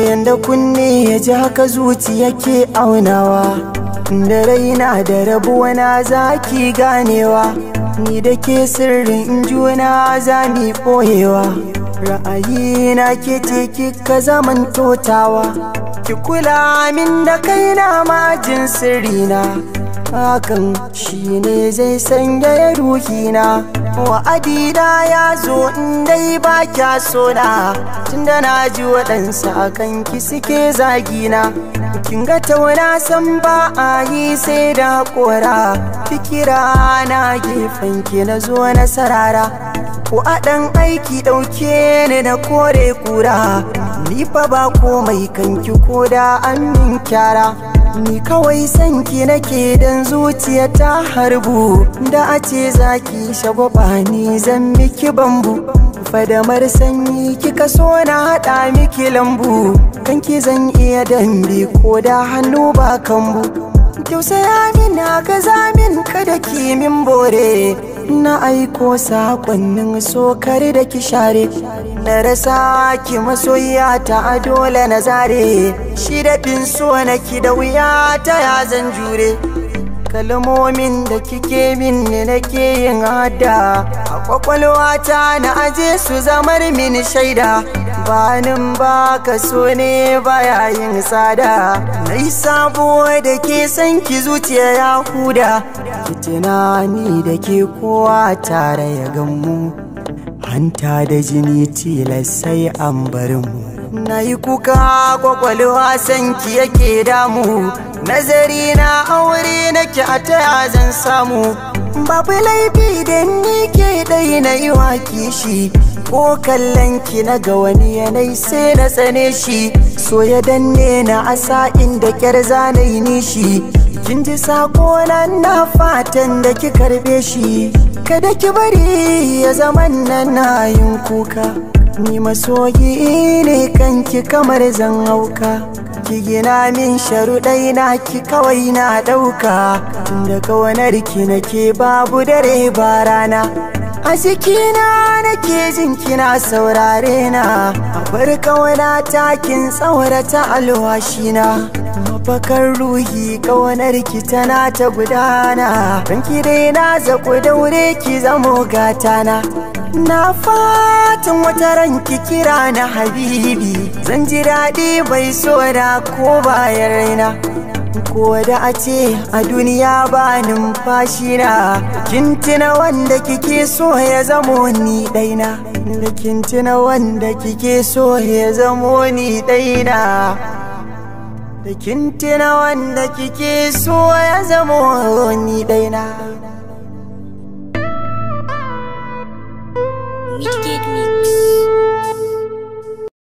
Yanda kunne ya ji haka zuciya ke aunawa, da raina da rabuwa na zaki ganewa. Ni da ke sirrin juna za mi ɓoyewa, ra'ayina ke ce kika zaman totawa. Ki kula min da kaina ma'ajin sirrina, hakan shine zai sanya ruhina. Wa'adina ya zo in dai ba kya sona, tunda na ji waɗansu akan ki suke zagina. Kin ga tauna san ba a yi sai da haƙora, fikira na gefen ki na zo na sarara. Ko a ɗan aiki ɗauke ni na kore kura, ni fa ba komai kanki ko da an min kyara. Ni kawai sanki nake dan zuciya ta harbu, da a ce zaki shagwaba ni zan miki bambu. Fadamar sanyi kika so na haɗa miki lambu, kanki zan iya dambe ko da hannu ba kambu. Tausaya min haka zamin kada ki min bore, na aiko sakonnin so kar da ki share. Na rasa ki masoyiya ta dole na zare, shi daɗin so naki da wuya ta ya zan jure. Kalmomin da kike min ne nake yin hada, a kwakwalwata na aje su zamar min shaida. Banin ba ka so ne baya yin tsada, na yi sabo da ke san ki zuciya ya huda. Ki tunani da ke kowa tare ya gammu, hanta da jini tilas sai an bar mu. Na yi kuka kwakwalwa san ki yake damu, nazari na aure nake a taya zan samu. Babu laifi da ni ke ɗai na yi wa kishi, ko kallon ki na ga wani yanayi sai na tsane shi. So ya danne na asa inda kyar zanayi nishi, kin ji sako na na fatan da ki karbe shi. Kada ki bari ya zaman nan na yin kuka, ni masoyi ne kanki kamar zan hauka. Ki gina min sharuɗai na ki kawai na ɗauka, tunda kawanar ki nake babu dare ba rana. A jikina nake jin kina saurare na, a bar kawana takin tsaurata alwashina. Mafakar ruhi kawanar ki tana ta gudana, ranki dai na zaku daure ki zamo gatana. Na fatan wata ranki kira na habibi, zan ji daɗi bai so da ko bayan raina. Ko da a ce a duniya ba numfashi na, kin tuna wanda kike so ya zamo ni ɗaina. Da kin tuna wanda kike so ya zamo ni ɗaina. Da kin tuna wanda kike so ya zamo ni ɗaina. Midgate Mix.